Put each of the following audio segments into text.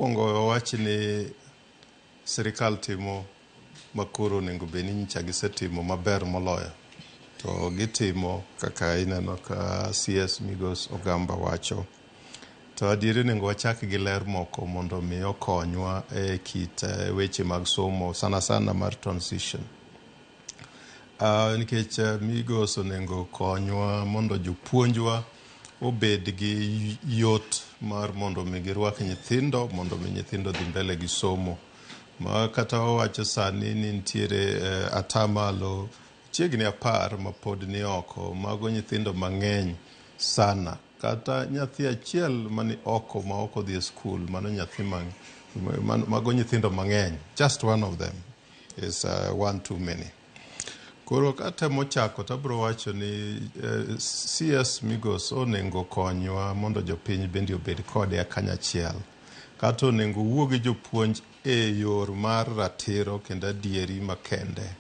Mokwongo wawach ni sirikal timo makoro onego bed ni nyicha gisetimo maber moloyo. To gitimo kaka ineno ka CS Migos Ogamba wacho. To adieri onego wachak gi ler moko mondo mi okonywa e kit weche mag somo sana sana mar transition. Nikech Migos onego konywa mondo jopuonjwa obed gi yot mar mondo mi girwak nyithindo mondo mi nyithindo odhi mbele gi somo. Ma kata wawacho sani ni nitiere atamalo chiegni 10 mapod ni oko, mago nyithindo mang'eny sana. Kata nyathi achiel mani oko ma ok odhi e skul, mano nyathi mago nyithindo mang'eny. Just one of them is one too many. Koro katemo chako to abiro wacho ni CS Migos onego konywa mondo jopiny bende obed kode kanyachiel. Kata onego owuo gi jopuonj e yor mar ratiro kendo adieri makende.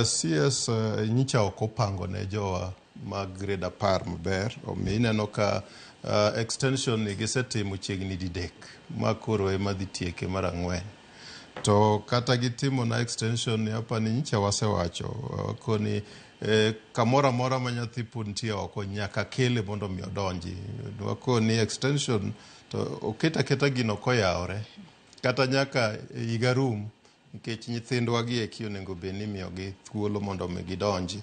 CS nyicha ok opango ne jowa mag grade 10 maber, omiyo ineno ka extension ni gisetimo chiegni didek ma koro ema dhi tieke mar 4. To kata gitimo na extension ni apani nyicha wasewacho koni kamoro amora ma nyathi pod nitie oko nyaka kele mondo mi odonji. Wakoni extension to oket aketa gino koyawore kata nyaka higa rum, nikech nyithindwa gi eki onego bed ni imiyogi thuolo mondo mi gidonji.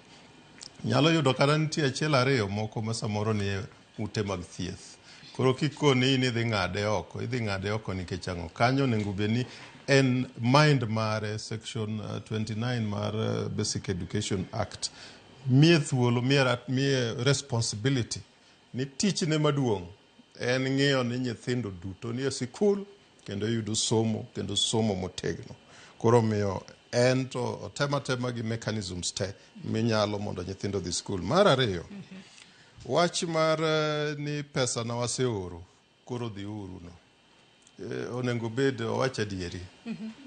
Nyalo yudo kata nitie achiel ariyo moko ma samoro nie ute mag thieth. Koro kikoni ni idhi ng'ade oko, idhi ng'ade oko nikech ang'o? Kanyo onego bed ni en mind mare section 29 mar Basic Education Act miye thuolo, miye responsibility ni tichne maduong' en ng'iyo ni nyithindo duto nie sikul kendo yudo somo kendo somo motegno. Koro omiyo en to otema tema gi mechanisms te minyalo mondo nyithindo odhi skul. Mar ariyo, wach mar ni pesa na waseoro koro dhi uru no. Onego bed owach adieri.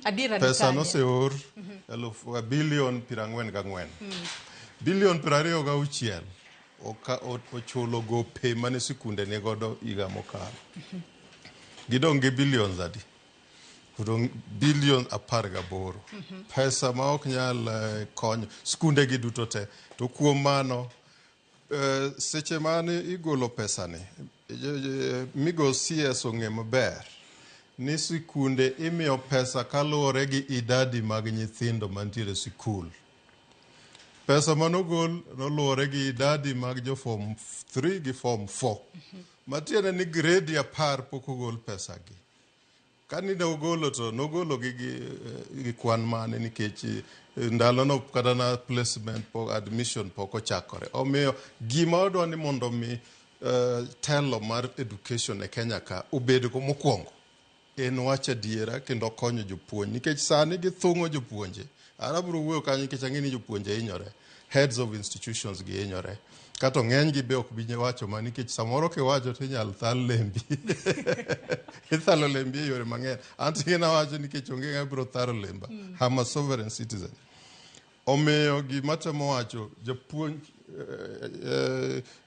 Adiera ni Pesa kanye? noseor 40 44. Bilion 26 ochulo gope mane sikunde ni godo higa mokalo. Gidong' gi billions adi? Odong' bilion 18. Pesa ma ok nyal konyo skunde gi duto te. To kuom mano, seche mane igolo pesa ni, Migos CS ong'e maber ni sikunde imiyo pesa kaluwore gi idadi mag nyithindo mantiere sikul. Pesa manogol noluwore gi idadi mag jo form 3 gi form 4. Matiende ni grade 10 pok ogol pesa gi. Kani ne ogolo to nogolo gi kwan mane nikech ndalono kata na placement pok, admission pok ochakore. Omiyo gima wadwa ni mondo mi telo mar education e Kenya ka obed go mokwongo en wach adiera kendo konyo jopuonj nikech sani githung'o jopuonje. An abiro wuoyo kanyo nikech ang'e ni jopuonje hinyore, heads of institutions gi hinyore. Kato ng'eny gi be ok bi wacho ma nikech samoro kiwacho to inyal thal lembi. Ithalo lembi e yore mang'eny. An to gin awacho nikech onge ng'ama biro thalo lemba. I'm a sovereign citizen. Omiyo gima temo wacho japuonj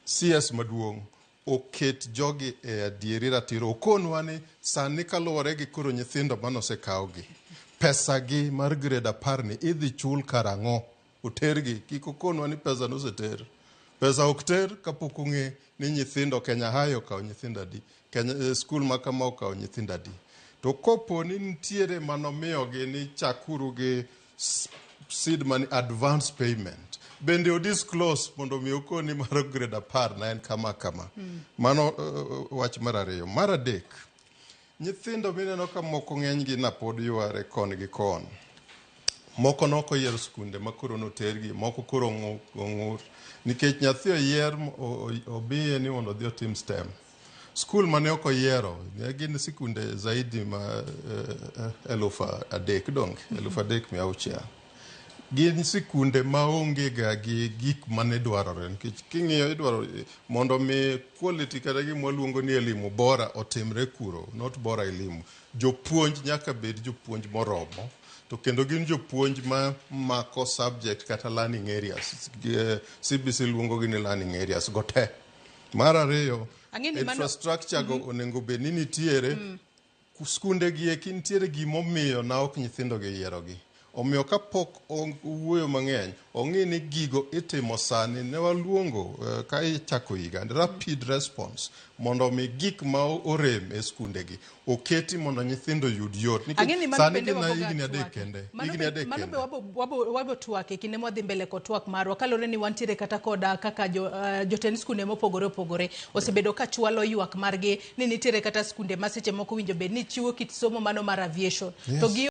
CS maduong' oket jogi e adieri ratiro. Okonwa ni sani kaluwore gi koro nyithindo manosekawgi, pesa gi mar grade 10 ni idhi chul karang'o? Otergi, kik okonwa ni pesa noseter. Pesa ok ter kapok ong'e ni nyithindo Kenya High okawo nyithindo adi, Kenya, skul ma kama okawo nyithindo adi. To kopo ni nitiere manomiyogi ni chakuru gi seed money advance payment, bende o disclose mondo mi okoni mar grade 10 na en kama kama. Mano wach mar ariyo. Mar adek, nyithindo mineno ka moko ng'eny gi na pod yware kon gi kon. Moko nok oyiero skunde ma koro notergi, moko koro ong'ur. Nikech nyathi oyier obiye ni mondo odhi otim STEM. Skul mane ok oyiero, ne gin sikunde zaidi ma 3,000 donge, 3,600. Gin sikunde maonge ga gi gik mane dwarore, nikech king'iyo idwaro mondo mi quality kata gima waluongo ni elimu bora otimre kuro, not bora elimu. Jopuonj nyaka bed jopuonj moromo, to kendo gin jopuonj ma mako subject kata learning areas. CBC luongo gi ni learning areas go te. Mar ariyo, Ang'e ni mano- infrastructure go onego bed ni nitiere. Skunde gi eki nitiere gimomiyo na ok nyithindo gi yierogi. Omiyo kapok owuoyo mang'eny, ong'i ni gigo itimo sani. Ne waluongo ka ichako higa rapid response mondo omi gik ma orem e skundegi oketi mondo nyithindo oyud yot. Nikech Ang'e ni mano sani bende gin waboga higni 3 twake. kende. Mano Higni be, 3 mano be kende. wabo twake kinde mwadhi mbele kod twak marwa kaluwore ni wantiere kata koda kaka jotend skunde mopogore opogore osebedo ka chwalo ywak margi ni nitiere kata skunde ma seche moko winjo bed ni chiwo kit somo mano mar aviation. To gi